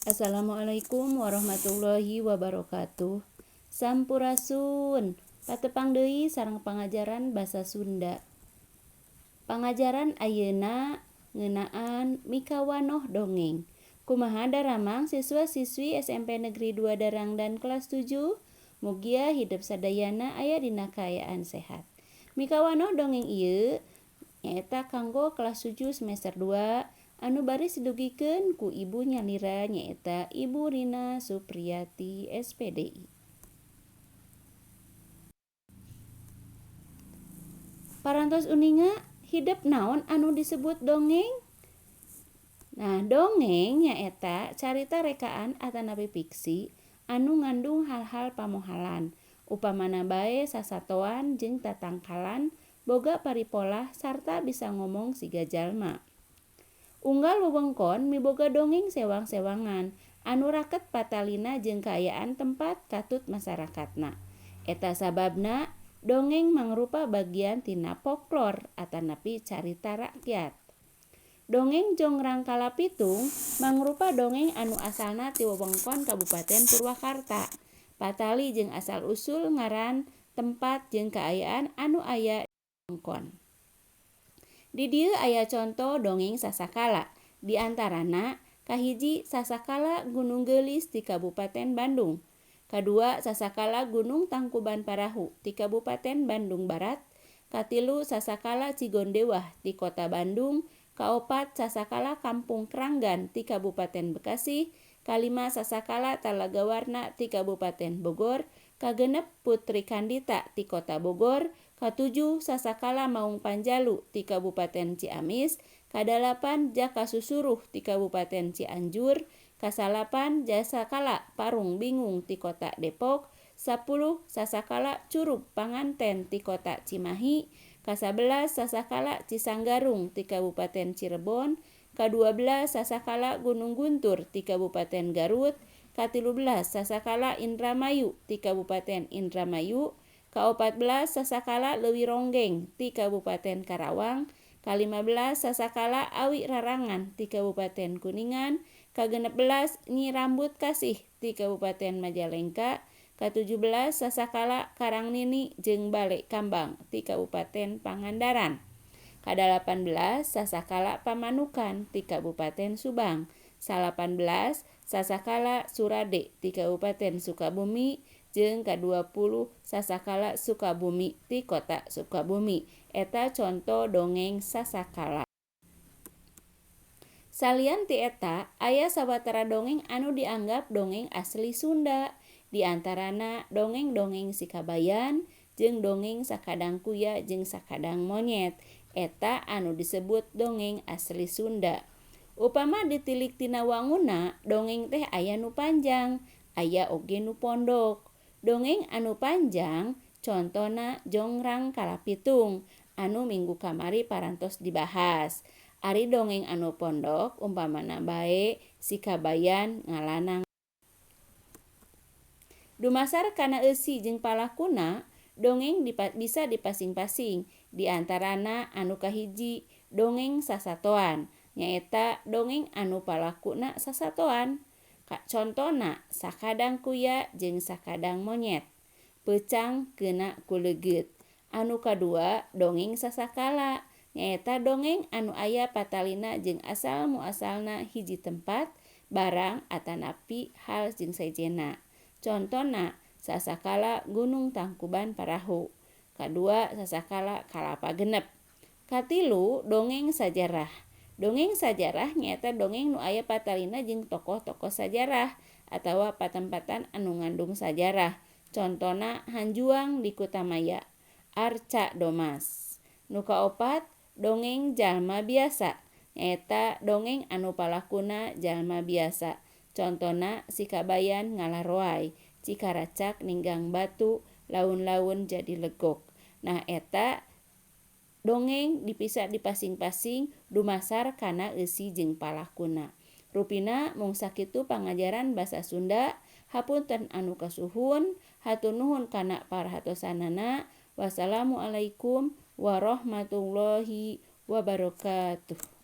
Assalamualaikum warahmatullahi wabarakatuh. Sampurasun, patepang deui sareng pangajaran basa Sunda. Pangajaran ayeuna ngeunaan mikawanoh dongeng. Kumaha daramang siswa-siswi SMP Negeri 2 Darangdan kelas 7? Mugia hidep sadayana aya dina kaayaan sehat. Mikawanoh dongeng ieu nyaeta kanggo kelas 7 semester 2 anu baris didugikeun ku ibu nyalira nyaeta Ibu Rina Supriyati SPDI. Parantos uninga hidep naon anu disebut dongeng? Nah, dongeng nyaeta carita rekaan atanapi fiksi anu ngandung hal-hal pamohalan, upamana bae sasatoan jeung tatangkalan boga paripolah sarta bisa ngomong siga jalma. Unggal wewengkon miboga dongeng sewang-sewangan anu raket patalina jeung kaayaan tempat katut masarakatna. Eta sababna dongeng mangrupa bagian tina folklor atanapi carita rakyat. Dongeng Jongrang Kalapitung mangrupa dongeng anu asalna ti wewengkon Kabupaten Purwakarta. Patali jeung asal usul ngaran tempat jeung kaayaan anu aya di wewengkon. Di dieu aya conto dongeng sasakala, di antarana kahiji sasakala Gunung Geulis ti Kabupaten Bandung, kadua sasakala Gunung Tangkuban Parahu ti Kabupaten Bandung Barat, katilu sasakala Cigondewah ti Kota Bandung, kaopat sasakala Kampung Kranggan ti Kabupaten Bekasi, kalima sasakala Talaga Warna ti Kabupaten Bogor, kagenep Putri Kandita ti Kota Bogor, katujuh sasakala Maung Panjalu ti Kabupaten Ciamis, kadalapan Jaka Susuruh ti Kabupaten Cianjur, kasalapan Jasakala Parung Bingung ti Kota Depok, 10 sasakala Curug Panganten ti Kota Cimahi, kasabelas sasakala Cisanggarung ti Kabupaten Cirebon, 12 sasakala Gunung Guntur ti Kabupaten Garut, 13 sasakala Indramayu ti Kabupaten Indramayu, 14 sasakala Leuwi Ronggeng ti Kabupaten Karawang, 15 sasakala Awi Rarangan ti Kabupaten Kuningan, 16 Nyi Rambut Kasih ti Kabupaten Majalengka, 17 sasakala Karangnini jeung Bale Kambang ti Kabupaten Pangandaran, 18 sasakala Pamanukan ti Kabupaten Subang, 18 sasakala Surade ti Kabupaten Sukabumi, jeung ka-20 sasakala Sukabumi ti Kota Sukabumi. Eta conto dongeng sasakala. Salian ti eta aya sawatara dongeng anu dianggap dongeng asli Sunda, di antarana dongeng-dongeng Si Kabayan jeung dongeng Sakadang Kuya jeung Sakadang Monyet. Eta anu disebut dongeng asli Sunda. Upama ditilik tina wanguna, dongeng teh aya nu panjang, aya oge nu pondok. Dongeng anu panjang contona Jongrang Kalapitung anu minggu kamari parantos dibahas. Ari dongeng anu pondok umpamana bae Si Kabayan ngalanang. Dumasar kana eusi jeung palakuna, dongeng bisa dipasing-pasing, di antarana anu kahiji dongeng sasatoan, nyaeta dongeng anu palakuna sasatoan. Contona Sakadang Kuya jeung Sakadang Monyet, peucang keuna ku leungeut. Anu kadua dongeng sasakala, nyaeta dongeng anu aya patalina jeung asal muasalna hiji tempat, barang atanapi hal jeung sejenna. Contona sasakala Gunung Tangkuban Parahu, kadua sasakala Kalapa Genep. Katilu dongeng sajarah. Dongeng sajarah nyaeta dongeng nu aya patalina jeung tokoh-tokoh sajarah atawa patempatan anu ngandung sajarah. Contona Hanjuang di Kutamaya, Arca Domas. Nu kaopat dongeng jalma biasa, nyaeta dongeng anu palakuna jalma biasa. Contona Si Kabayan ngalaroay, Cikaracak ninggang batu, laun-laun jadi legok. Nah, eta dongeng dipisah dipasing-pasing dumasar kana eusi jeung palakuna. Rupina mung sakitu pangajaran basa Sunda, hapunten anu kasuhun, hatur nuhun kana parhatosanana. Wassalamualaikum warahmatullahi wabarakatuh.